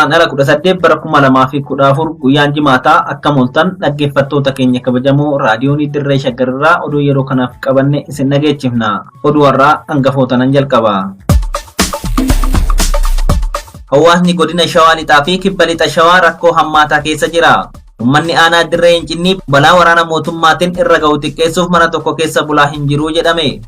Guraandhala 18 bara 2014 guyyaan jimaataa akkam ooltan dhaggeeffattoota keenya kabajamoo raadiyoonii Dirree Shaggar irraa oduu yeroo kanaaf qabanne isin dhageechifna. Oduu har'aa hangafoota nan jalqaba. Hawaasni godina Shawaa Lixaa fi Kibba Lixa Shawaa rakkoo hammaataa keessa jira. Uummanni aanaa Dirree Hincinnii balaa waraana mootummaatiin irra ga'u xiqqeessuuf mana tokko keessa bulaa hin jiru jedhame.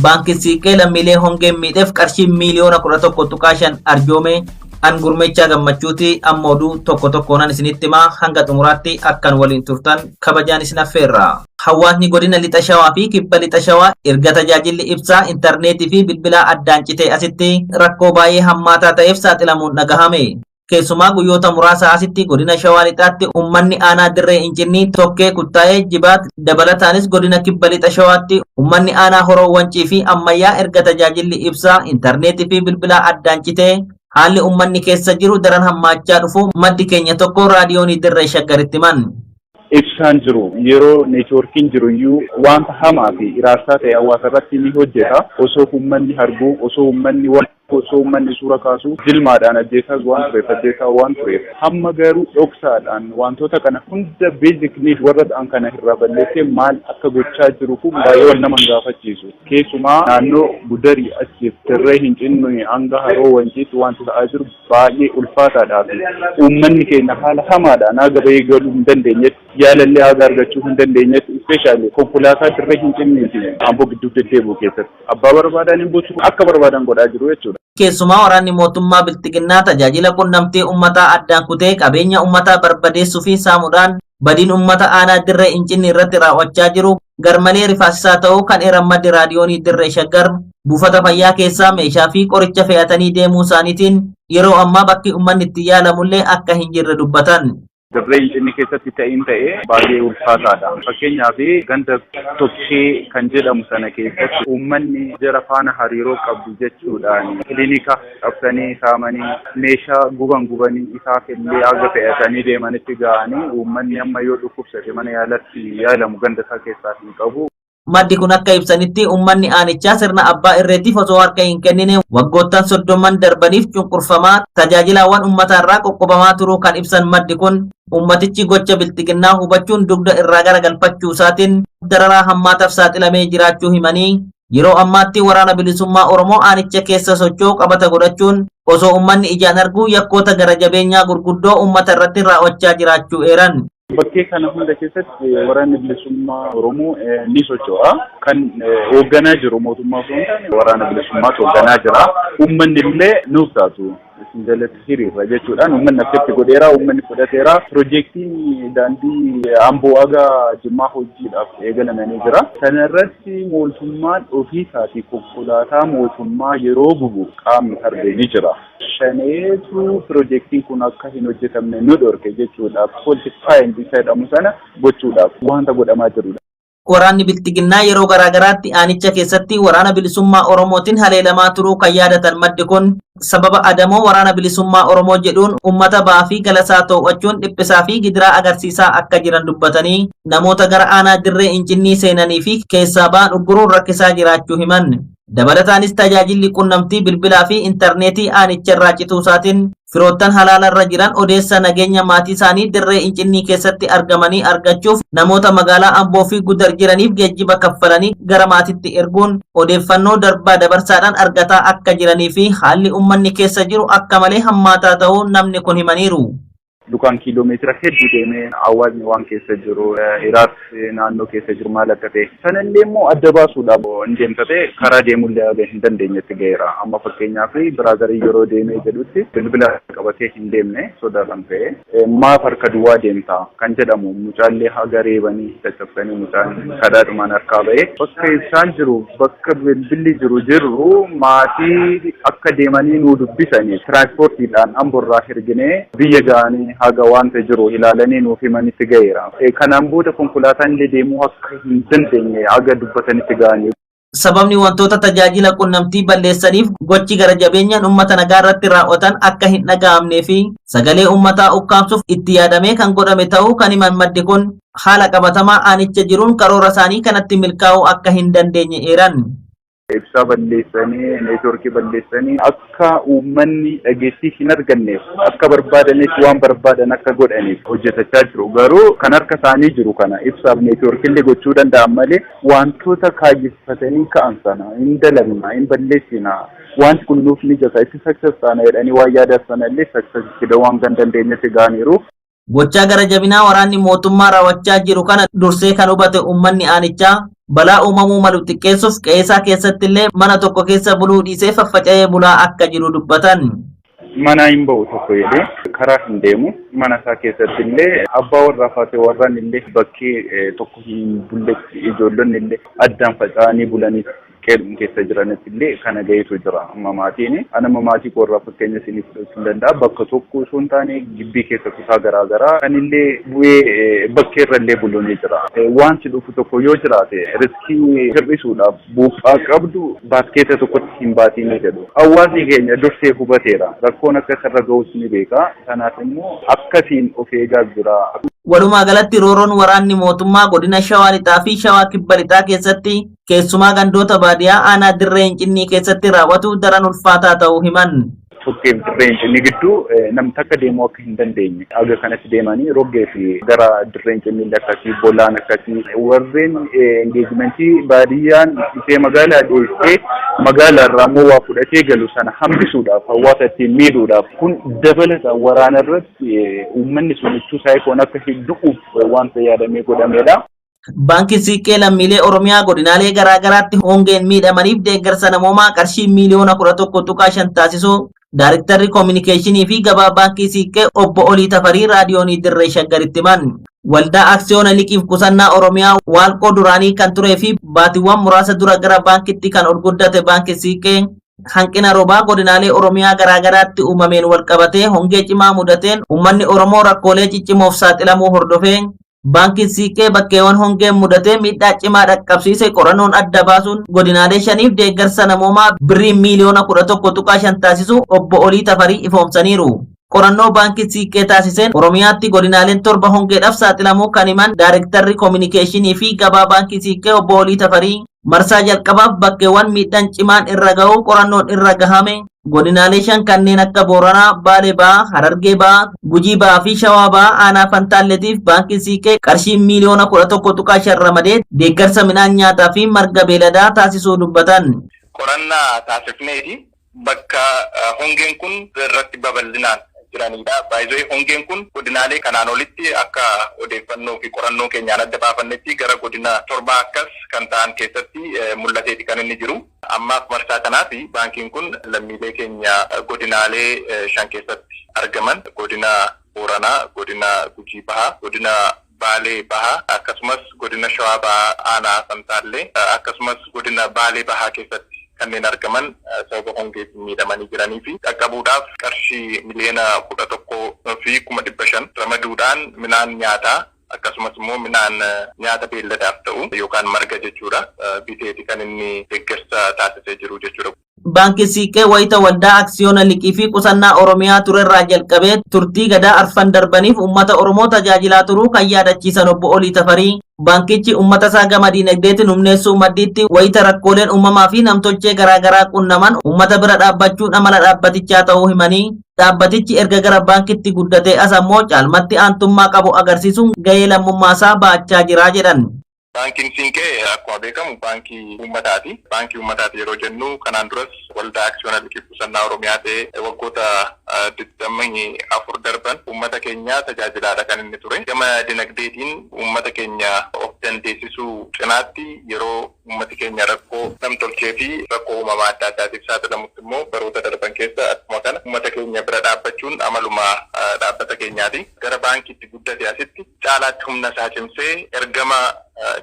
Baankiin Siiqqee lammiilee hongeen miidheef qarshii miiliyoona 11.5 arjoome. An Gurmeechaa Gammachuuti amma oduu tokko tokkoonan isinitti himaa hanga xumuraatti akkan waliin turtan kabajaan isin affeerra. Hawaasni godina Lixa Shawaa fi Kibba Lixa Shawaa erga tajaajilli ibsaa, intarneetii fi bilbilaa addaan citee asitti rakkoo baay'ee hammaataa ta'eef saaxilamuun dhagahame. Keessumaa guyyoota muraasa asitti godina Shawaa Lixaatti uummanni aanaa Dirree Incinnii, Tokkee, Kuttaayee, Jibaat dabalataanis godina Kibba Lixa Shawaatti uummanni aanaa Horoo Wancii fi Ammayyaa erga tajaajilli ibsaa, intarneetii fi bilbilaa addaan citee haalli uummanni keessa jiru daran hammaachaa dhufuu maddi keenya tokko raadiyoonii Dirree Shaggaritti himan. Ibsaan jiru yeroo neetwoorkiin jiru iyyuu wanta hamaa fi iraarsaa ta'e hawaasa irratti ni hojjeta. Osoo uummanni arguu, osoo uummanni osoo uummanni suura kaasu jilmaadhaan ajjeesaas waan tureef ajjeesaa waan tureef hamma garuu dhoksaadhaan wantoota kana hunda basic need warra ta'an kana irraa balleessee maal akka gochaa jiru kun baay'ee wal nama hin gaafachiisu. Keessumaa naannoo Gudarii achiif Dirree Hincinnii hanga Haroo Wanciitti wanti ta'aa jiru baay'ee ulfaataadhaa fi uummanni keenya haala hamaadhaan haga bahee galuu hin dandeenyetti yaalallee haga argachuu hin dandeenyetti ispeeshaalii konkolaataa Dirree Hincinnii fi Amboo gidduu deddeebi'u keessatti abbaa barbaadan hin buusu akka barbaadan godhaa jiru jechuudha. Keessumaa waraanni mootummaa Bilxiginnaa tajaajila qunnamtii uummataa addaan kutee qabeenya uummataa barbadeessuu fi saamuudhaan badiin uummata aanaa Dirree Incinnii irratti raawwachaa jiru garmalee rifaasisaa ta'uu kan eeran maddi raadiyoonii Dirree Shaggar buufata fayyaa keessaa meeshaa fi qoricha fe'atanii deemuu isaaniitiin yeroo ammaa bakki uummanni itti yaalamullee akka hin jirre dubbatan. Dirree Incinnii keessatti ta'iin ta'e baay'ee ulfaataadha. Fakkeenyaaf ganda Tokkee kan jedhamu sana keessatti uummanni jara faana hariiroo qabdu jechuudhaan kilinika cabsanii saamanii meeshaa guban gubanii isaaf illee haga fe'atanii deemanitti ga'anii uummanni amma yoo dhukkubsate mana yaalatti yaalamu ganda isaa keessaa hin qabu. Maddi kun akka ibsanitti uummanni aanichaa sirna abbaa irreetiif osoo harka hin kennine waggoottan soddomman darbaniif cunqurfamaa tajaajilaawwan uummataa irraa qoqqobamaa turuu kan ibsan maddi kun uummatichi gocha bilxiginnaa hubachuun dugda irraa garagalfachuu isaatiin dararaa hammaataaf saaxilamee jiraachuu himanii yeroo ammaatti waraana bilisummaa Oromoo aanicha keessa socho'u qabata godhachuun osoo uummanni ijaan arguu yakkoota gara jabeenyaa gurguddoo uummata irratti raawwachaa jiraachuu eeran. Bakkee kana hunda keessatti waraanni bilisummaa Oromoo ni socho'a. Kan hoogganaa jiru mootummaa osoo hin taane waraana bilisummaatu hoogganaa jira. Uummanni illee nuuf taatu isin jalatti hiriirra jechuudhaan uummanni akkatti godheera, uummanni fudhateera. Piroojeektiin daandii Amboo haga Jimmaa hojiidhaaf eegalamanii jira. Kana irratti mootummaan ofiisaatii konkolaataa mootummaa yeroo gubu qaamni arge ni jira. Shaneetu piroojeektiin kun akka hin hojjetamne nu dhorke jechuudhaaf politifaaying isa jedhamu sana gochuudhaaf wanta godhamaa jirudha. Waraanni Bilxiginnaa yeroo garaagaraatti aanicha keessatti waraana bilisummaa Oromootiin haleelamaa turuu kan yaadatan maddi kun sababa adamoo waraana bilisummaa Oromoo jedhuun uummata ba'aa fi galasaa to'achuun dhiphisaa fi gidiraa agarsiisaa akka jiran dubbatanii namoota gara aanaa Dirree Incinnii seenanii fi keessaa ba'an ugguruun rakkisaa jiraachuu himan. Dabalataanis tajaajilli qunnamtii bilbilaa fi intarneetii aanicha irraa cituu isaatiin firoottan halaala irra jiran odeessa nageenya maatii isaanii Dirree Incinnii keessatti argamanii argachuuf namoota magaalaa Amboo fi Gudar jiraniif geejjiba kaffalanii gara maatitti erguun odeeffannoo darbaa dabarsaadhaan argataa akka jiranii fi haalli uummanni keessa jiru akka malee hammaataa ta'uu namni kun himaniiru. Lukaan kiiloomeetira hedduu deemee hawaasni waan keessa jiru hiraarsi naannoo keessa jiru maal akka ta'e sanallee immoo adda baasuudhaaf hin deemta ta'e karaa deemullee haga hin dandeenyetti ga'eera. Amma fakkeenyaaf biraazarii yeroo deemee jedhutti bilbila qabatee hin deemne sodaadhaan ka'e maaf harka duwwaa deemta kan jedhamu mucaallee haga reebanii caccabsanii mucaan kadhaadhumaan harkaa ba'e. Bakka ibsaan jiru bakka bilbilli jiru jirru maatii akka deemanii nuu dubbisanii tiraanspoortiidhaan Amborraa erginee biyya ga'anii haga wanta jiru ilaalanii nuuf himanitti ga'eera. Kanaan booda konkolaataan illee deemuu akka hin dandeenye haga dubbatanitti ga'anii. Sababni wantoota tajaajila qunnamtii balleessaniif gochi gara jabeenyaan uummata nagaa irratti raawwatan akka hin dhaga'amnee fi sagalee uummataa ukkaamsuuf itti yaadamee kan godhame ta'uu kan himan maddi kun haala qabatamaa aanicha jiruun karoora isaanii kanatti milkaa'uu akka hin dandeenye eeran. Ibsaa balleessanii, neetwoorkii balleessanii akka uummanni dhageettii hin arganneef, akka barbaadaniif waan barbaadan akka godhaniif hojjetachaa jiru. Garuu kan harka isaanii jiru kana ibsaaf neetwoorkii illee gochuu danda'an malee wantoota kaayyeffatanii ka'an sana hin dalagna, hin balleessina, wanti kun nuuf mijata, itti success taana jedhanii waan yaadan sana illee success itti waan kan dandeenyetti ga'aniiru. Gochaa gara jabinaa waraanni mootummaa raawwachaa jiru kana dursee kan hubate uummanni aanichaa balaa uumamuu malu xiqqeessuuf qe'eesaa keessatti illee mana tokko keessa buluu dhiisee faffaca'ee bulaa akka jiru dubbatan. Mana hin ba'u tokko jedhee karaa hin deemu, mana isaa keessatti illee abbaa warraa faate warraan illee bakkee tokko hin bulletti, ijoollonni illee addaan faca'anii bulanii qe'eedhuma keessa jiranitti illee kana gaheetu jira. Amma maatiin anama maatii koorraa fakkeenya isinii fudhachuu hin danda'a. Bakka tokko osoo hin taane gibbii keessa kutaa garaagaraa kan illee bu'ee bakkee irra illee buluun jira. Wanti dhufu tokko yoo jiraate risk hir'isuudhaaf buuphaa qabdu baaskeeta tokkotti hin baatiin jedhu. Hawaasni keenya dursee hubateera. Rakkoon akka isarra ga'us ni beeka. Kanaaf immoo akkasiin of eegaa jira. Walumaa galatti rooroon waraanni mootummaa godina Shawaa Lixaa fi Shawaa Kibba Lixaa keessatti, keessumaa gandoota baadiyyaa aanaa Dirree Hincinnii keessatti raawwatu daran ulfaataa ta'uu himan. Tokkeef Dirree Hincinnii gidduu namni takka deemuu akka hin dandeenye aga kanatti deemanii, Roggee fi gara Dirree Hincinnii illee akkasii, Bolaan akkasii, warreen engagement baadiyyaan dhufee magaalaa dheessee magaalaa irraa immoo waa fudhatee galu sana hambisuudhaaf, hawaasa ittiin miidhuudhaaf, kun dabalataan waraana irratti uummanni sun ichuu saayikoon akka hin du'uuf wanta yaadamee godhamedha. Baankii Siiqqee lammiilee Oromiyaa godinaalee garaa garaatti hongeen miidhamaniif deeggarsa namoomaa qarshii 11.5 miiliyoona taasisuu Daarektarri Koominikeeshinii fi Gabaa Baankii Siiqqee Obbo Olii Tafarii Raadiyoonii Dirree Shaggaritti himan. Waldaa Aksiyoona Liqiif Qusannaa Oromiyaa Waalqoo duraanii kan turee fi baatiiwwan muraasa dura gara baankitti kan ol guddate Baankii Siiqqee, hanqina roobaa godinaalee Oromiyaa garaa garaatti uumameen walqabatee hongee cimaa mudateen uummanni Oromoo rakkoolee ciccimoof saaxilamuu hordofee, Baankiin Siiqqee bakkeewwan hongeen mudatee miidhaa cimaa dhaqqabsiise qorannoon adda baasuun godinaalee shaniif deeggarsa namoomaa birrii 11.5 miiliyoona taasisu Obbo Olii Tafarii ifoomsaniiru. Qorannoo Baankii Siiqqee taasiseen Oromiyaatti godinaaleen torba hongeedhaaf saaxilamuu kan himan Daarektarri Koominikeeshinii fi Gabaa Baankii Siiqqee Obbo Olii Tafarii, marsaa jalqabaaf bakkeewwan miidhaan cimaan irra ga'uu qorannoon irra gahame godinaalee shan kanneen akka Booranaa, Baalee Ba'aa, Harargee Ba'aa, Gujii Ba'aa fi Shawaa Ba'aa aanaa Fantaalleetiif Baankiin Siiqqee qarshii 11.5 miiliyoona ramadee deeggarsa midhaan nyaataa fi marga beeladaa taasisuu dubbatan. Qorannaa taasifneeti bakka hongeen kun irratti babal'inaan jiranidha. Baay'ee hongeen kun godinaalee kanaan olitti akka odeeffannoo fi qorannoo keenyaan adda baafannetti gara godina torba akkas kan ta'an keessatti mul'ateeti kan inni jiru. Ammaaf marsaa kanaaf baankiin kun lammiilee keenya godinaalee shan keessatti argaman, godina Booranaa, godina Gujii Bahaa, godina Baalee Bahaa, akkasumas godina Shawaa Bahaa aanaa Fantaallee, akkasumas godina Baalee Bahaa keessatti kanneen argaman sababa hongeetiin miidhamanii jiranii fi qaqqabuudhaaf qarshii 11,500,000 ramaduudhaan midhaan nyaataa akkasumas immoo midhaan nyaata beelladaaf ta'u yookaan marga jechuudha biteeti kan inni deeggarsa taasisee jiru jechuudha. Baankii Siiqqee wayita Waldaa Aksiyoona Liqii fi Qusannaa Oromiyaa turerraa jalqabee turtii gadaa arfan darbaniif uummata Oromoo tajaajilaa turuu kan yaadachiisan Obbo Olii Tafarii, baankichi uummata isaa gama diinagdeetiin humneessuu maddiitti wayita rakkooleen uumamaa fi namtolchee garaagaraa qunnaman uummata bira dhaabbachuun amala dhaabbatichaa ta'uu himanii, dhaabbatichi erga gara baankitti guddatee as ammoo caalmatti aantummaa qabu agarsiisuun gahee lammummaasaa ba'achaa jira jedhan. Baankiin Siinqee akkuma beekamu baankii uummataati. Baankii uummataati yeroo jennu, kanaan duras Waldaa Aksiyoona Liqii Qusannaa Oromiyaa ta'ee waggoota 24 darban uummata keenya tajaajilaadha kan inni ture. Gama dinagdeetiin uummata keenya of dandeessisuu cinaatti, yeroo uummati keenya rakkoo namtolchee fi rakkoo uumamaa adda addaatiif saaxilamutti immoo baroota darban keessa akkuma kana uummata keenya bira dhaabbachuun amaluma dhaabbata keenyaati. Gara baankiitti guddate asitti caalaatti humna isaa cimsee ergama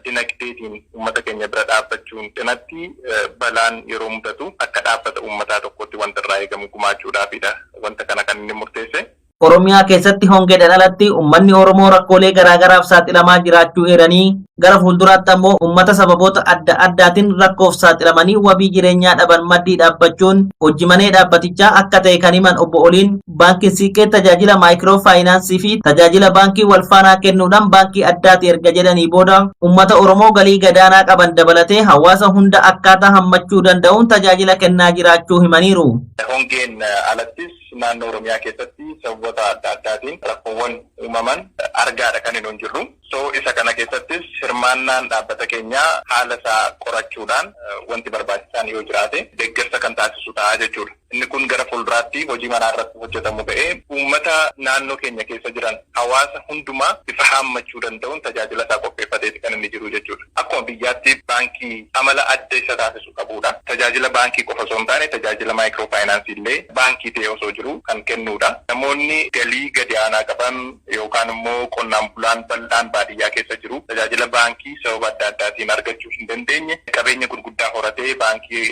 dinagdeetiin uummata keenya bira dhaabbachuun cinatti, balaan yeroo mudatu akka dhaabbata uummataa tokkotti wanta irraa eegamu gumaachuudhaafidha. Wanta kana kan inni murteesse. Oromiyaa keessatti hongeedhaan alatti uummanni Oromoo rakkoolee garaagaraaf saaxilamaa jiraachuu eeranii, gara fuulduraatti ammoo uummata sababoota adda addaatiin rakkoof saaxilamanii wabii jireenyaa dhaban maddii dhaabbachuun hojii manee dhaabbatichaa akka ta'e kan himan Obbo Oliin, baankiin Siiqqee tajaajila maayikiroo faayinaansii fi tajaajila baankii walfaanaa kennuudhaan baankii addaati erga jedhanii booda, uummata Oromoo galii gadaanaa qaban dabalatee hawaasa hunda akkaataa hammachuu danda'uun tajaajila kennaa jiraachuu himaniiru. Hongeen alattis naannoo Oromiyaa keessatti sababoota adda addaatiin rakkoowwan uumaman argaadha kan hin jirru. So isa kana keessattis hirmaannaan dhaabbata keenyaa haala isaa qorachuudhaan wanti barbaachisaan yoo jiraate deeggarsa kan taasisu ta'a jechuudha. Inni kun gara fuulduraatti hojii manaa irratti hojjetamu ta'ee, uummata naannoo keenya keessa jiran hawaasa hundumaa bifa hammachuu danda'uun tajaajila isaa qopheeffateeti kan inni jiru jechuudha. Akkuma biyyaatti baankii amala adda isa taasisu qabudha. Tajaajila baankii qofa osoo hin taane tajaajila maayikiroo faayinaansii illee baankii ta'e osoo jiru kan kennudha. Namoonni galii gadi aanaa qaban yookaan immoo qonnaan bulaan bal'aan baadiyyaa keessa jiru tajaajila baankii sababa adda addaatiin argachuu hin dandeenye, qabeenya gurguddaa horatee baankii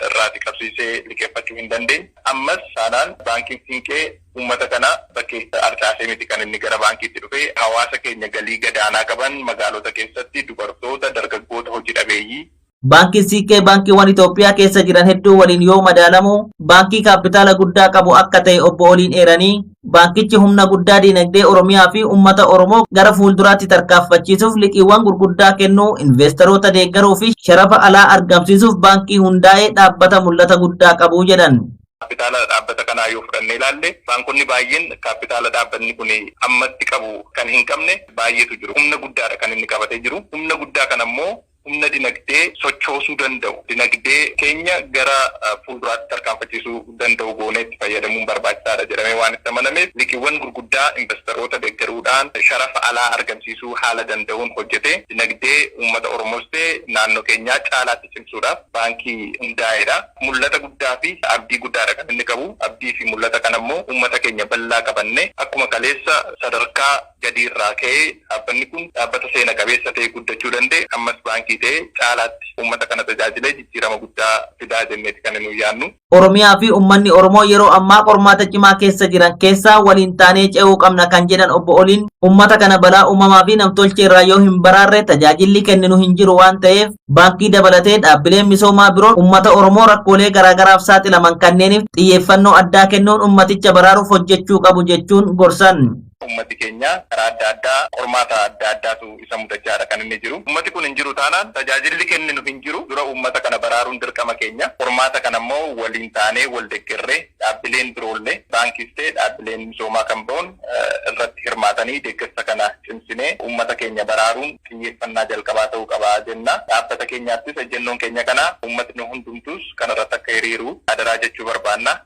irraati qabsiisee liqeeffachuu hin dandeenye. Ammas saanaan baankiin Siinqee uummata kana bakkee arcaasee miti kan inni gara baankiitti dhufe. Hawaasa keenya galii gadaanaa qaban magaalota keessatti, dubartoota, dargaggoota, hojii dhabeeyyii. Baankiin Siiqqee baankiiwwan Itoophiyaa keessa jiran hedduu waliin yoo madaalamu baankii kaapitaala guddaa qabu akka ta'e Obbo Oliin eeranii, baankichi humna guddaa diinagdee Oromiyaa fi uummata Oromoo gara fuulduraatti tarkaanfachiisuuf liqiiwwan gurguddaa kennuu, investeroota deeggaruu fi sharafa alaa argamsiisuuf baankii hundaa'ee dhaabbata mul'ata guddaa qabu jedhan. Kaapitaala dhaabbata kanaa yoo fudhannee ilaalle, baankonni baay'een kaapitaala dhaabbanni kun ammatti qabu kan hin qabne baay'eetu jiru. Humna guddaadha kan inni qabatee jiru. Humna guddaa kana immoo humna dinagdee sochoosuu danda'u, dinagdee keenya gara fuulduraatti tarkaanfachiisuu danda'u goonee itti fayyadamuun barbaachisaadha jedhamee waan itti amanameef, liqiiwwan gurguddaa investeroota deeggaruudhaan sharafa alaa argamsiisuu haala danda'uun hojjetee dinagdee uummata Oromoos ta'e naannoo keenyaa caalaatti cimsuudhaaf baankii hundaa'edha. Mul'ata guddaa fi abdii guddaadha kan inni qabu. Abdii fi mul'ata kana immoo uummata keenya bal'aa qabanne, akkuma kaleessa sadarkaa gadi irraa ka'ee dhaabbanni kun dhaabbata seena qabeessa ta'e guddachuu danda'e, ammas baankii ta'e caalaatti uummata kana tajaajilee jijjiirama guddaa fidaa jenneeti kan nuyi yaadnu. Oromiyaa fi uummanni Oromoo yeroo ammaa qormaata cimaa keessa jiran keessaa waliin taanee ce'uu qabna kan jedhan Obbo Oliin, uummata kana balaa uumamaa fi namtolchee irraa yoo hin baraarre tajaajilli kenninu hin jiru waan ta'eef, baankii dabalatee dhaabbileen misoomaa biroon uummata Oromoo rakkoolee garaagaraaf saaxilaman kanneeniif xiyyeeffannoo addaa kennuun uummaticha baraaruuf hojjechuu qabu jechuun gorsan. Uummati keenya karaa adda addaa qormaata adda addaatu isa mudachaadha kan inni jiru. Uummati kun hin jiru taanaan tajaajilli kenninu hin jiru. Dura uummata kana baraaruun dirqama keenya. Qormaata kana immoo waliin taanee wal deeggarree dhaabbileen biroollee baankiis ta'e dhaabbileen misoomaa kan biroon irratti hirmaatanii deeggarsa kana cimsinee uummata keenya baraaruun xiyyeeffannaa jalqabaa ta'uu qaba jenna. Dhaabbata keenyaattis ejjennoon keenya kana, uummatni hundumtuus kanarratti akka hiriiru adaraa jechuu barbaanna.